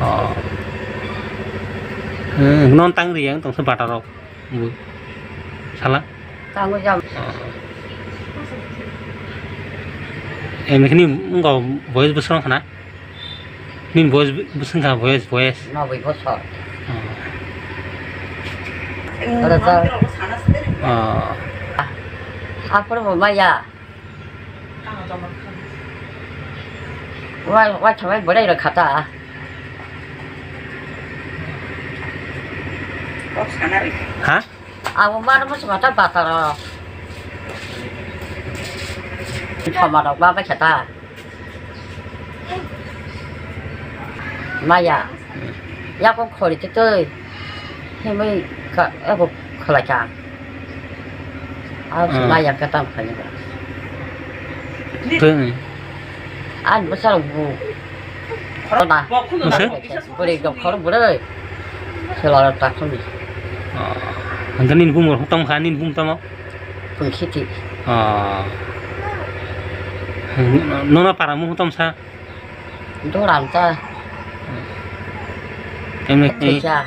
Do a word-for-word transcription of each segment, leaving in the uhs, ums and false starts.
Oh. Hmm, non tang riyang tongsa bata rok. Bu. Sala? Tangwi jam. Oh. Eh, mekni ngo boys busrong khana? Nin boys busrong khana, boys, boys. Noboi bosor. Oh. Ora ta. Oh. Apor bo maya. Wa, wa chawai bwrwi rok khata. Ha? Abo mano musu khata bataro. Thoma rok ba bai khata. Maya. Yako khori te tei. Himwi ka, abo khalai ka. Abo se Hmm. maya ka tam khani ba. Tei. Ani bwsa rok bu. Khorok Khorok na. Bwsa? Bwrwi rok khorok bwrwi. Sela rok ta khoni. Oh. Hingke nini bumung rok tong kha, nini bumung tamo? Pungkhiti. Oh. Nono para mung tong sa? Doran ta. Emne Acha.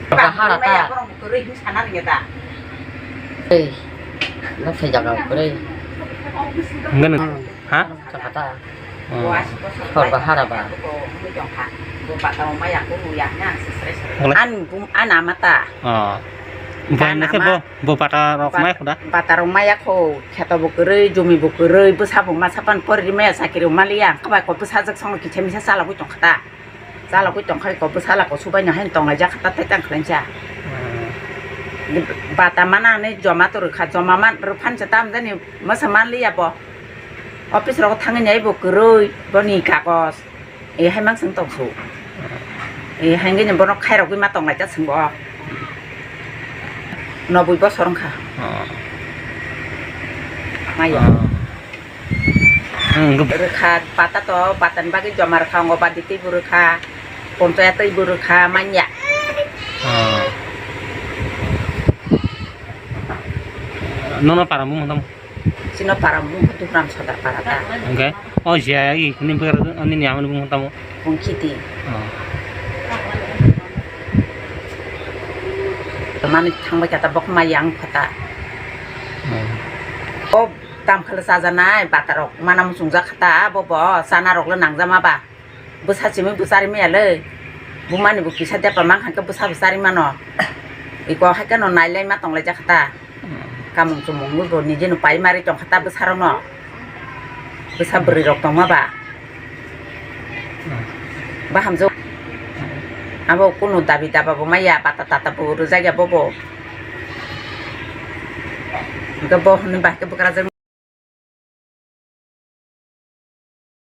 Bahara ta. Ei, no se jaga kore. Enggak nih. Hmm. Ha? Jakarta. Oh. Sor bahara ba. Boleh. An bum an amata. Oh. Bukan Kan itu ama. Bo. Bo bata rok mai khuda? Bat-, bata rok maya kho, kheto bo kwrwi, jumi bo kwrwi, bwsa bo masa pan pori maya, chakiri bo maliya, ang khe bai kok bwsajwk songo kisa misa chalogwi tong kha ta. Chalogwi tong kha kok bwsa lako subaino haino tong laijak kha ta, tei tang khlainsa. Hmm. Bata mana hinwi joma to rwkha, joma man rwphan se tamjani masa manliya bo. Office rogo thangwi nai bo kwrwi, boni kagoj. E hai mang sung tong su. E hai nge bono khairok ma tong lai ta sung bo. Noboi bosor wngkha. Oh. Maya. Oh. Hmm, gub- Rwkha bata to, bata ni bagwi joma rwkha, ongo badi tei bo rwkha, ponchaya tei bo rwkha, manya. Oh. Nono para mung tamo? Chino para mung khe Tuhram Sodar para ta. Hingke o je i kuni bwkra ani ni amani bung tamo? Bung khiti. Oh. Mani thangbai kata bok ma yang kata. Oh. O tam khala chajanai batarok mana muchungjak kata bo bo sana rok le nangjama ba. Bwsa simi bwsari maya le. Bumani bo kisa depa mang kha khe bwsa bwsari mano. Iko hai khe no nailai ma tong lai jak kha ta. Hmm. Kamung chumung bo nije no pai mari tong kha ta bwsa rok no. Bwsa bwrwi rok tong ma ba. Hmm. Ba hamjwk. Abo kunu dabi daba bo maya bata tata bo rwjak ya bo bo. Hingke bo hwnwi ba hingke bwkrajwk.